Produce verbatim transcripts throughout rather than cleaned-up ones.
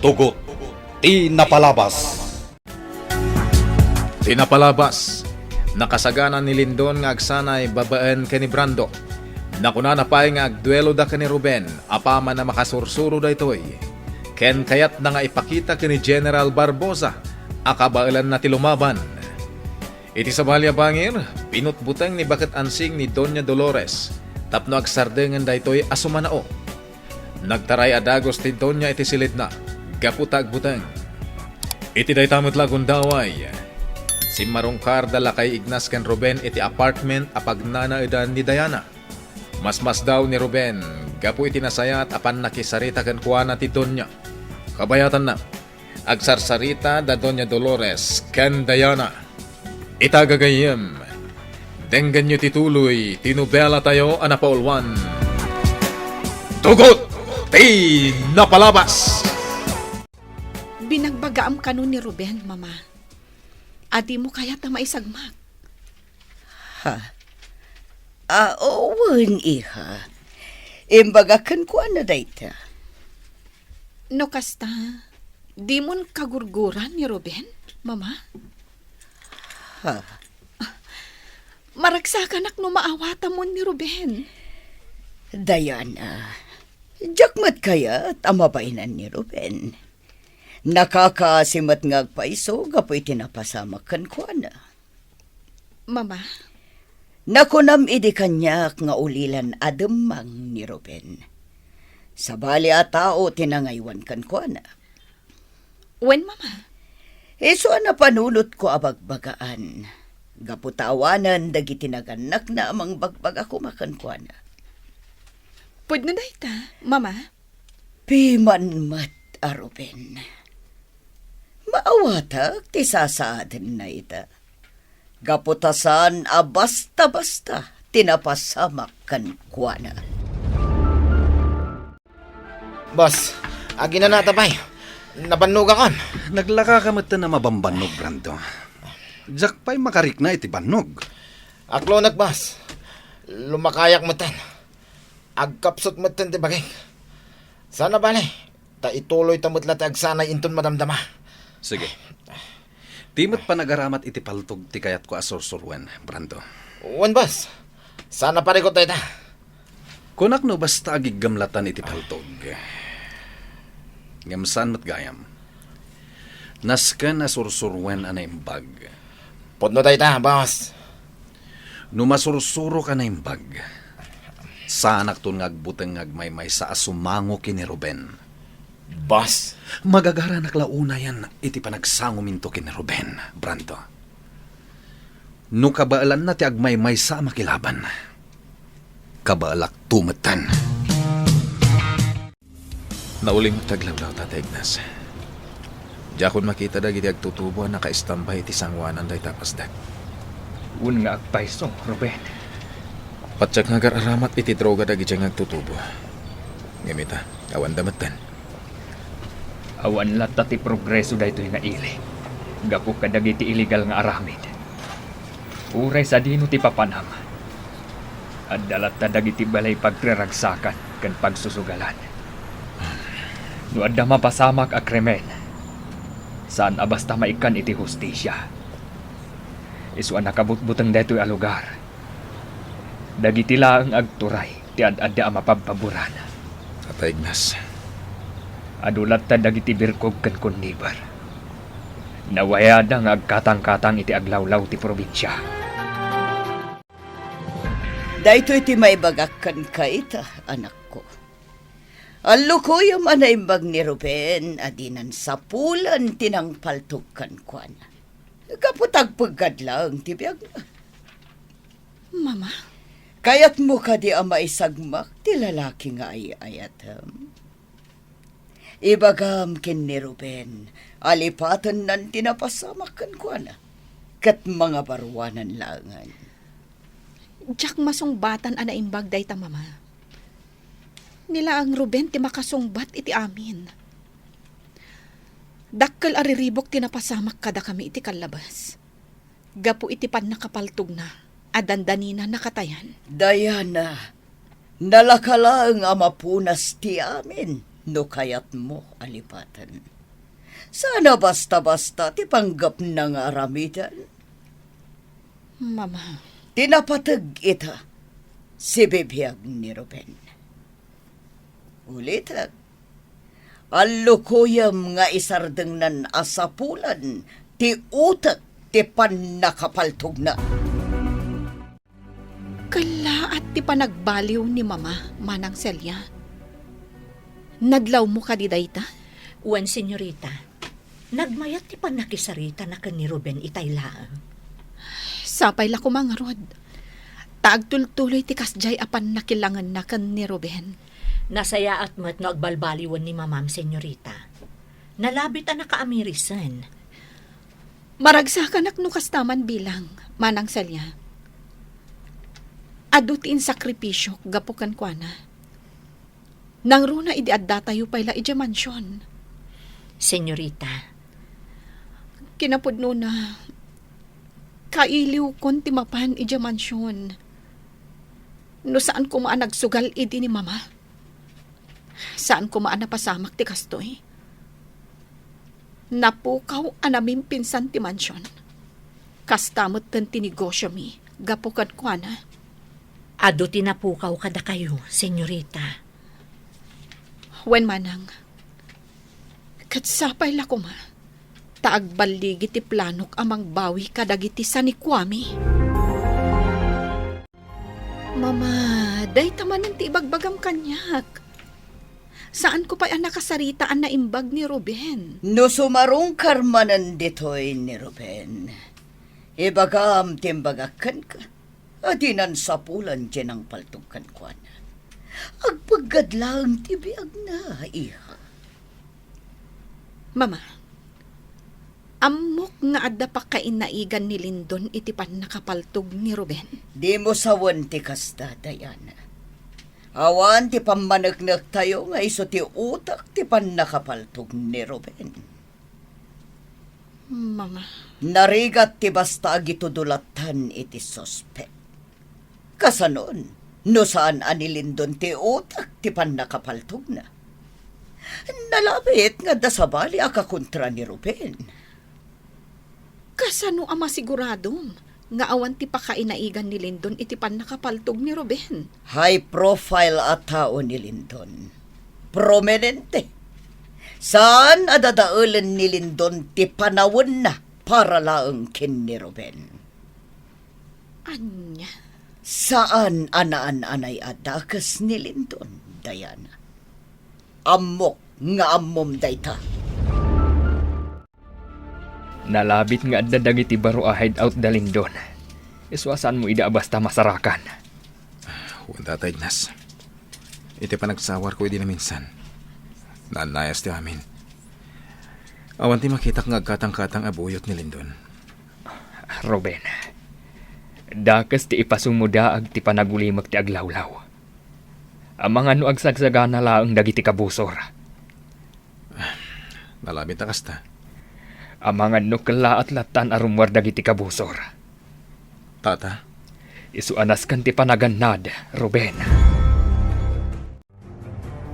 Tugot ti napalabas. Ti napalabas, nakasagana ni Lindon nga agsanay babaen ken ni Brando. Nakunana pay nga agdueloda ken ni Ruben apaman a makasursuro daytoy. Ken kayatna nga ipakita ken ni General Barbosa a kabaelanna ti lumaban. Iti sabali a bangir, binutbuteng ni Baket Ansing ni Doña Dolores tapno agsardengen daytoy a sumanao. Nagtaray a dagus ti Doña iti silidna gapu ta agbuteng. Iti dayta met la a gundaway, simmarungkarda Lakay Ignas ken Ruben iti apartment a pagnanaedan ni Diana. Masmasdaw ni Ruben gapu iti nasayaat a pannakisarita kenkuana ti Doña. Kabayatanna, agsarsarita da Doña Dolores ken Diana. Ita gagayyem, denggenyo ti tuloy ti nobelatayo a napauluan, Tugot ti Napalabas! Binagbagaam kano ni Ruben, Mama, a dimo kayat a maisagmak. Ha? Ah, wen, iha. Imbagak kenkuana dayta. No kasta, dimon kagurguran ni Ruben, Mama? Ha? Maragsakanak no maawatamon ni Ruben. Diana, diak met kayat a mabaenan ni Ruben. Nakakaasi met nga agpayso gapu iti napasamak kenkuana. Mama? Nakunam idi kaniak nga ulilan a demmang ni Ruben. Sabali a tao ti nangaywan kenkuana. Wen, Mama. Isu a napanunotko a bagbagaan. Gapu ta awanen dagiti nagannakna a mangbagbaga koma kenkuana. Pudno dayta, Mama. Piman met a Ruben. Maawatak ti sasaadenna ita. Gapu ta saan a basta-basta ti napasamak kenkuana. Boss, aginanata pay. Nabannogakon. Naglakaka metten a mabambannog, Brando. Diak pay makarikna iti bannog. Aklonek, boss. Lumakayak metten. Agkapsut metten ti bagik. Saan a bale, ta ituloyta met la ti agsanay inton madamdama. Sige. Ti met panagaramat iti paltog ti kayatko a sursuruen, Brando. Wen, boss. Saan a parikut dayta. Kunak no basta agiggamlatan iti paltog. Ngem saan met gayam. Nasken a sursuruen a naimbag. Pudno dayta, boss. No masursurok a naimbag, saanakton nga agbuteng nga agmaymaysa a sumango ken ni Ruben. Boss? Magagaranak la unayen iti panagsangominto ken ni Ruben, Brando. No kabaelanna ti agmaymaysa a makilaban, kabaelakto metten. Nauli met ti aglawlaw, Tata Ignas. Diakon makita dagiti agtutubo a nakaistambay iti sangoanan dayta a pasdak. Wen nga agpayso, Ruben. Patiek nga agar-aramat iti droga dagiti agtutubo. Ngem ita, awanda metten. Awan latta ti progreso daytoy nga ili gapu kadagiti illegal nga aramid. Uray sadino ti papanam, adda latta dagiti balay pagraragsakan ken pagsusugalan. No adda mapasamak a krimen, saan a basta maikkan iti hustisia. Isu a nakabutbuteng daytoy a lugar. Dagiti laeng agturay ti ad-adda a mapabpaboran. Tata Ignas. Adu latta dagiti birkog ken kunniber. Nawayada nga agkatangkatang iti aglawlaw ti probinsia. Daytoy ti maibagak kenka ita, anakko. Allukoyem a naimbag ni Ruben a dinan sapulen ti nangpaltog kenkuana. Gapu ta agpeggad laeng ti biagna. Mama? Kayatmo kadi a maisagmak ti lalaki nga ay-ayatem? Ibagam ken ni Ruben a lipatennan ti napasamak kenkuana, ket mangabaruanan laengen. Diak masungbatan a naimbag dayta, Mama. Ni laeng Ruben ti makasungbat iti amin. Dakkel a riribuk ti napasamak kadakami iti kallabas. Gapu iti pannakapaltogna a dandanina nakatayan. Diana, nalaka laeng a mapunas ti amin no kayatmo a lipaten. Saan a basta-basta ti panggepna nga aramiden. Mama. Ti napateg ita, sibibiag ni Ruben. Ulitek, allukoyem nga isardengnan a sapulan ti utek ti pannakapaltogna. Kellaat ti panagbaliw ni Mama, Manang Celia. Nadlawmo kadi dayta? Wen, senyorita. Nagmayat ti pannakisaritana ken ni Ruben itay laeng. Sapay la koma ngarud, ta agtultuloy ti kasdiay a pannakilangenna ken ni Ruben. Nasayaat met no agbalbaliwen ni Mamam, senyorita. Nalabit a nakaamirisen. Maragsakanak no kasta man bilang, Manang Celia. Adu ti insakripisiok gapu kenkuana. Nangruna idi addatayo pay la idiay mansion. Senyorita. Kinapudnona, kailiwkon ti mapan idiay mansion. No saan koma a nagsugal idi ni Mama, saan koma a napasamak ti kastoy. Napukaw a namimpinsan ti mansion. Kasta metten ti negosiomi gapu kenkuana. Adu ti napukaw kadakayo, senyorita. Wen, Manang. Ket sapay la koma, ta agballigi ti planok a mangbawi kadagiti sanikuami. Mama, dayta manen ti ibagbagam kaniak. Saanko pay a nakasarita a naimbag ni Ruben. No sumarungkar manen ditoy ni Ruben, ibagam ti imbagak kenka a dinan sapulan ti nangpaltog kenkuana. Agpeggad laeng ti biagna, iha. Mama, ammok nga adda pakainaigan ni Lindon iti pannakapaltog ni Ruben. Dimo sawen ti kasta, Diana. Awan ti pammaneknektayo nga isu ti utek ti pannakapaltog ni Ruben. Mama. Narigat ti basta agitudulatan iti suspek. Kasanon, no saan a ni Lindon ti utek ti pannakapaltogna? Nalabit nga adda sabali a kakontra ni Ruben. Kasano a masiguradom nga awan ti pakainaigan ni Lindon iti pannakapaltog ni Ruben? High profile a tao ni Lindon. Prominente. Saan a dadaelen ni Lindon ti panawenna para laeng ken ni Ruben. Ania? Saan a naan-anay a dakes ni Lindon, Diana. Ammok nga ammom dayta. Nalabit nga adda dagiti baro a hideout da Lindon. Isu a saanmo ida a basta masarakan. Wen, Tata Ignas. Iti panagsawarko idi naminsan, naannayas ti amin. Awan ti makitak nga agkatangkatang a buyot ni Lindon. Ruben, dakes ti ipasumo daag ti panagulimek ti aglawlaw. Amangan no agsagsagana laeng dagiti kabusor. Nalabit a kasta. Amangan no kellaat lattan a rummuar dagiti kabusor. Tata? Isu a nasken ti panagannad, Ruben.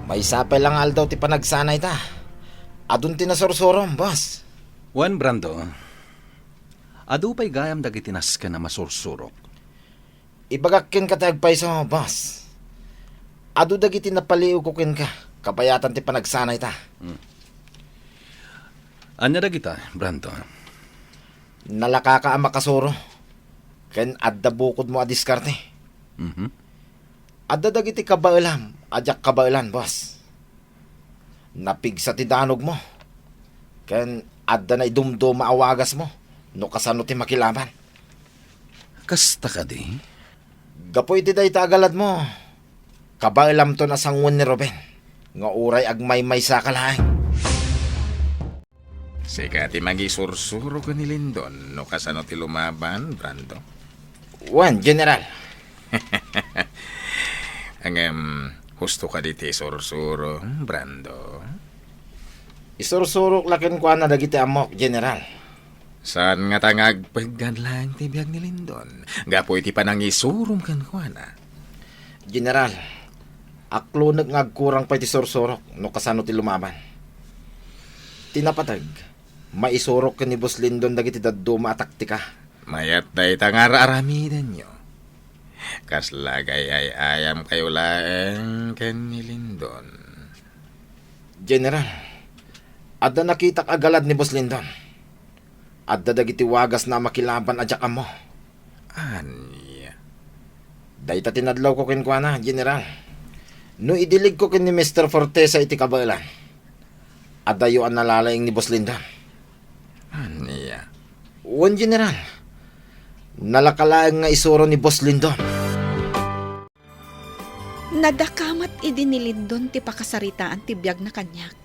Maysa pay la nga aldaw ti panagsanayta. Adun ti nasursurom, boss. Wen, Brando. Adu pay gayam dagiti nasken a masursurok. Ibagak kenka ti agpayso, boss. Adu dagiti napaliwko kenka, kabayatan ti panagsanayta. Hmm. Ania dagita, Brando? Nalakaka a makasuro, ken adda bukodmo a diskarte. Mhm. Adda dagiti kabaelam a diak kabaelan, boss. Napigsa ti danogmo, ken adda naidumduma a wagasmo no kasano ti makilaban. Kasta kadi? Gapu iti dayta a galadmo, kabaelamton a sangoen ni Ruben nga uray agmaymaysaka laeng. Sika ti mangisursurok ken ni Lindon no kasano ti lumaban, Brando? Wen, General. Ngem, husto kadi ti isursuro, Brando? Isursurok la kenkuana dagiti ammok, General. Saan ngata nga agpeggad laeng ti biag ni Lindon gapu iti panangisurom kenkuana? General, aklonek nga agkurang pay ti sursurok no kasano ti lumaban. Ti napateg, Maisurok ken ni Boss Lindon dagiti dadduma a taktika. Mayat dayta nga ar-aramidenyo. Kasla agay-ay-ayamkayo laeng ken ni Lindon. General, adda nakitak a galad ni Boss Lindon. Adda dagiti wagasna a makilaban a diak ammo. Ania? Dayta ti nadlawko kenkuana, General. No idiligko ken ni Mister Fortesa iti kabaelan, adayo a nalalaing ni Boss Lindon. Ania? Wen, General. Nalaka laeng nga isuro ni Boss Lindon. Nadakamat idi ni Lindon ti pakasaritaan ti biagna kaniak.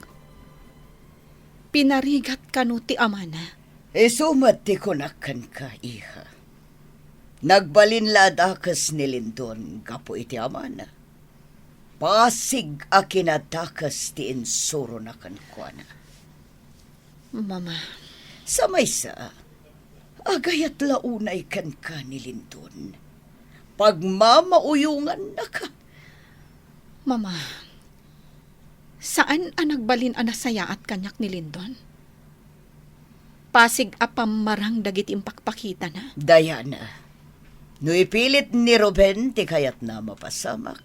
Pinarigat kano ti amana. Isu met ti kunak kenka, iha. Nagbalin la a dakes ni Lindon gapu iti amana. Pasig a kinadakes ti insurona kenkuana. Mama. Sa maysa, agayat la unay kenka ni Lindon. Pagmamauyongannaka. Mama, saan a nagbalin a nasayaat kaniak ni Lindon? Pasig a pammarang dagiti impakpakitana. Diana, no ipilit ni Ruben ti kayatna a mapasamak,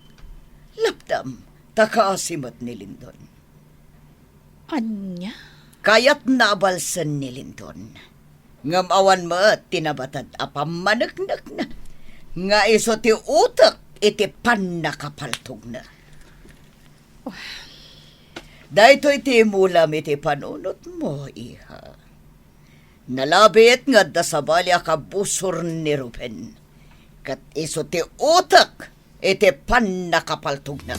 lapdam, ta kaasi met ni Lindon. Ania? Kayatna a balsen ni Lindon. Ngem awan met ti nabatad a pammaneknekna nga isu ti utek iti pannakapaltogna. Daytoy ti imulam iti panunotmo, iha. Nalabit nga adda sabali a kabusor ni Ruben, ket isu ti utek iti pannakapaltogna.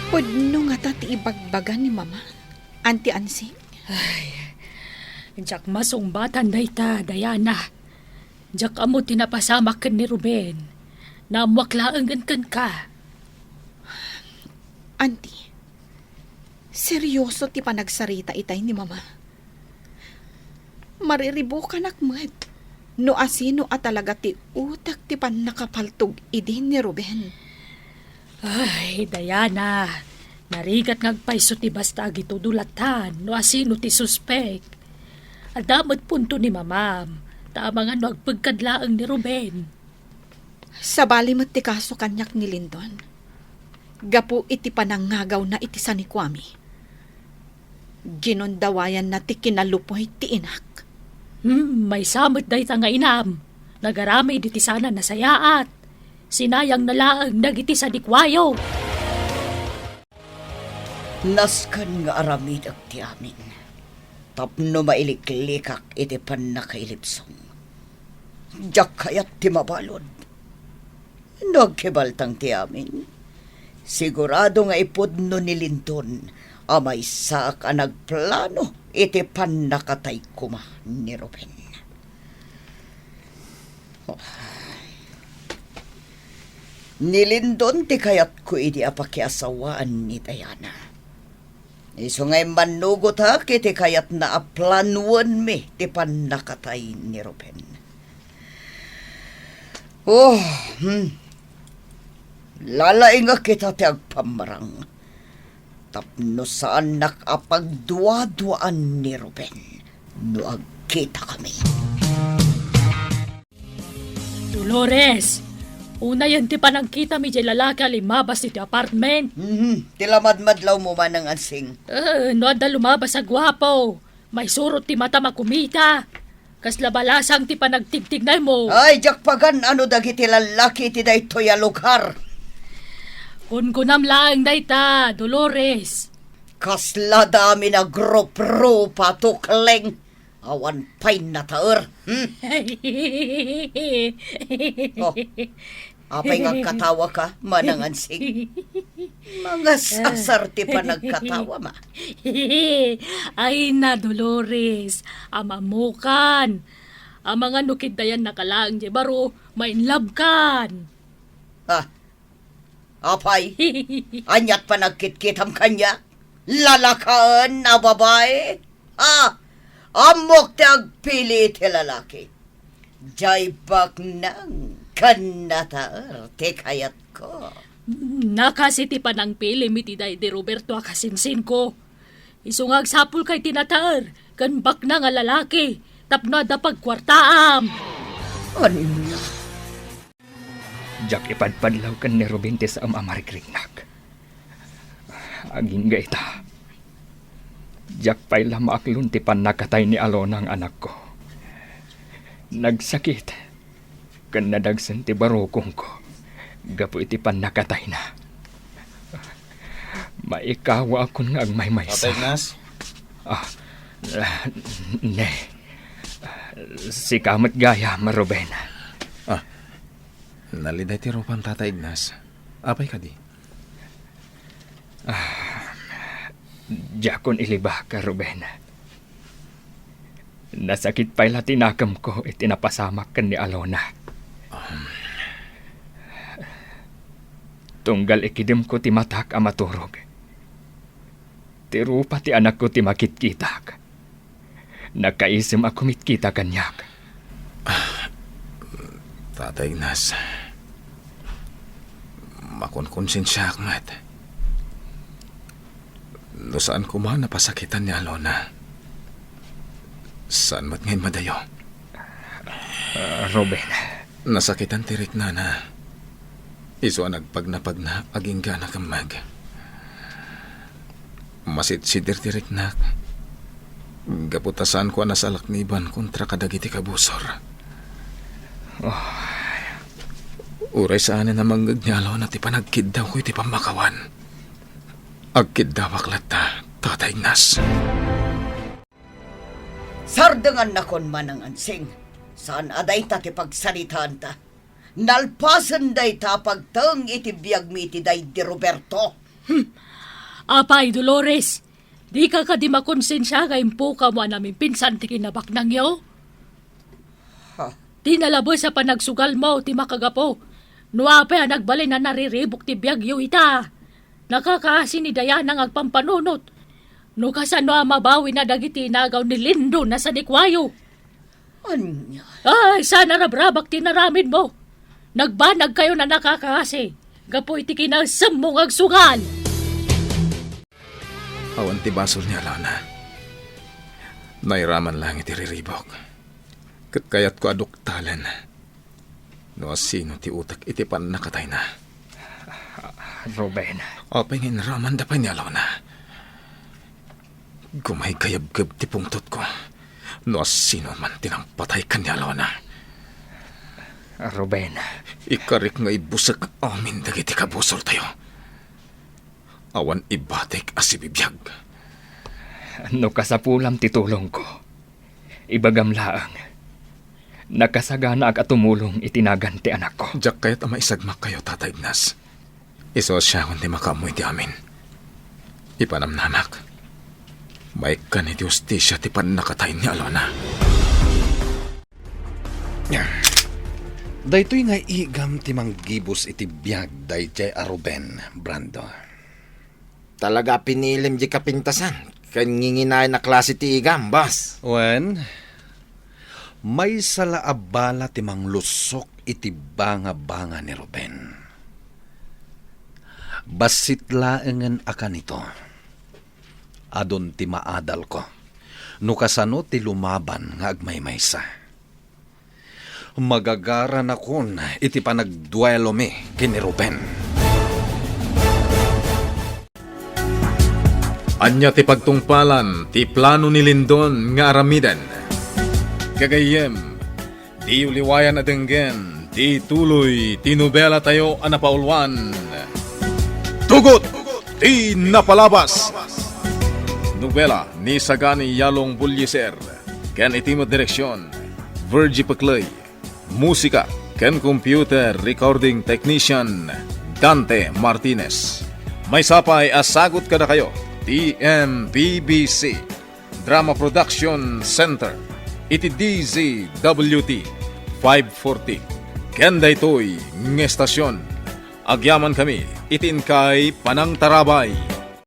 Pudno ngata ti ibagbaga ni Mama, Anti Ansing? Ay, diak masungbatan dayta, Diana. Diak ammo ti napasamak ken ni Ruben. Naammoak laengen kenka. Anti, serioso ti panagsarita itay ni Mama. Mariribukanak met no asino a talaga ti utek ti pannakapaltog idi ni Ruben. Ay, Diana, narigat nga agpayso ti basta agitudo latan no asino ti suspek. Adda met punto ni Mamam, ta amangan no agpegkad laeng ni Ruben. Sabali met ti kaso kaniak ni Lindon. Gapu iti panangngagawna iti sanikuami, ginundawayanna ti kinalupoy ti inak. Hmm, maysa met dayta nga inam. Nagaramid iti saan a nasayaat. Sinayangna laeng dagiti sanikuayo. Nasken nga aramidek ti amin tapno mailiklikak iti pannakailibsong. Diak kayat ti mabalud. No agkibaltang ti amin, sigurado nga ipudno ni Lindon a maysaak a nagplano iti pannakatay koma ni Ruben. Oh. Ni Lindon ti kayatko idi a pakiasawaan ni Diana. Isu nga immannugotak iti kayatna a planuenmi ti pannakatay ni Ruben. Oh, hmm. Lalaingek ita ti agpammarang tapno saannak a pagduaduaan ni Ruben no agkitakami. Dolores, unayen ti panagkitami diay lalaki a limmabas iti apartment. Mhm, ti lamadmadlawmo, Manang Ansing. Eh, no adda lumabas a guapo, maisurot ti matam a kumita. Kasla balasang ti panagtigtignaymo. Ay, diak pagan-ano dagiti lallaki iti daytoy a lugar. Kunkunam laeng dayta, Dolores. Kasla dami nagruprupa, tukleng. Awan pay nataer. Hmm? Oh, apay nga agkatawaka, Manang Ansing? Mangasasar ti panagkatawam, a. Ay na, Dolores, am-ammokan. Amangan no kiddayannaka laeng diay baro, ma-in love-kan. Ah, apay? Ania't panagkitkitam kaniak? Lalakaen a babai? Ah, ammok ti agpili iti lalaki. Diay baknang ken nataer ti kayatko. Nakasi ti panangpilim iti daydi Roberto a kasinsinko. Isu nga agsapulka iti nataer ken baknang a lalaki tapno adda pagkuartaam. Ania? Diak ipadpadlaw ken ni Ruben ti saem a marikriknak. Agingga ita, diak pay la maaklon ti pannakatay ni Alona nga anakko. Nagsakit ken nadagsen ti barukongko gapu iti pannakatayna. Maikawakon nga agmaymaysa. Tata Ignas? Ah, ne. Sika met gayam, Ruben. Ah, nalliday ti rupam, Tata Ignas. Apay kadi? Ah, diakon ilibak, Ruben. Nasakit pay la ti nakemko iti napasamak ken ni Alona. Tunggal ikidemko ti matak a maturog, ti rupa ti anakko ti makitkitak. Nakaisem a kumitkita kaniak. Ah, Tata Ignas, makonkonsensiaak met. No saan koma napasakitan ni Alona, saan met nga immadayo. Ah, Ruben. Nasakitan ti riknana. Isu a nagpagnapagna agingga a nakemmeg. Masidsidir ti riknak gapu ta saanko a nasalakniban kontra kadagiti kabusor. Oh. Uray saanen a mangngeg ni Alona ti panagkiddawko iti pammakawan, agkiddawak latta, Tata Ignas. Sardengannakon, Manang Ansing. Saan a dayta ti pagsaritaanta. Nalpasen dayta a pagteng iti biagmi iti daydi Roberto. Hmm. Apay, Dolores, dika kadi makonsensia nga impukawmo a namimpinsan ti kinabaknangyo? Ha? Ti nalabes a panagsugalmo ti makagapu no apay a nagbalin a nariribuk ti biagyo ita. Nakakaasi ni Diana nga agpampanunot no kasano a mabawina dagiti inagaw ni Lindon a sanikuayo. Ania? Ay, saan a rabrabak ti inaramidmo. Nagbanagkayon a nakakaasi gapu iti kinasemmo nga agsugal. Awan ti basol ni Alona. Nairaman lang iti riribuk. Ket kayatko a duktalen no asino ti utek iti pannakatayna. Ruben. Apay nga inramanda pay ni Alona? Gumaygayabgeb ti pungtotko no asino man ti nangpatay ken ni Alona. Ruben. Ikarik nga ibusek amin dagiti kabusortayo. Awan ibatik a sibibiag. No kasapulam ti tulongko, ibagam laeng, nakasaganaak a tumulong iti nagan ti anakko. Diak kayat a maisagmakkayo, Tata Ignas. Isu a siakon ti makaammo iti amin. Ipanamnamak, maikkan iti hustisia ti pannakatay ni Alona. Daytoy nga igam ti manggibus iti biag daydiay a Ruben, Brando. Talaga a pinilim di kapintasan ken nginginayon a klase ti igam, boss. Wen, maysa la a bala ti manglussok iti bangabanga ni Ruben. Bassit laengen a kanito, adun ti maadalko no kasano ti lumaban nga agmaymaysa. Magagaranakon iti panagduelomi ken ni Ruben. Ania ti pagtungpalan ti plano ni Lindon nga aramiden? Gagayyem, diyo liwayan a denggen ti tuloy ti nobelatayo a napauluan, Tugot ti Napalabas. Nobela ni Sagani Yalong Bullieser. Ken iti met direksion, Virgie Pecley. Musika ken computer recording technician, Dante Martinez. Maysa pay a sagut kadakayo ti M P B C Drama Production Center iti D Z W T five forty. Ken daytoy nga estasion, agyamankami iti inkay panangtarabay.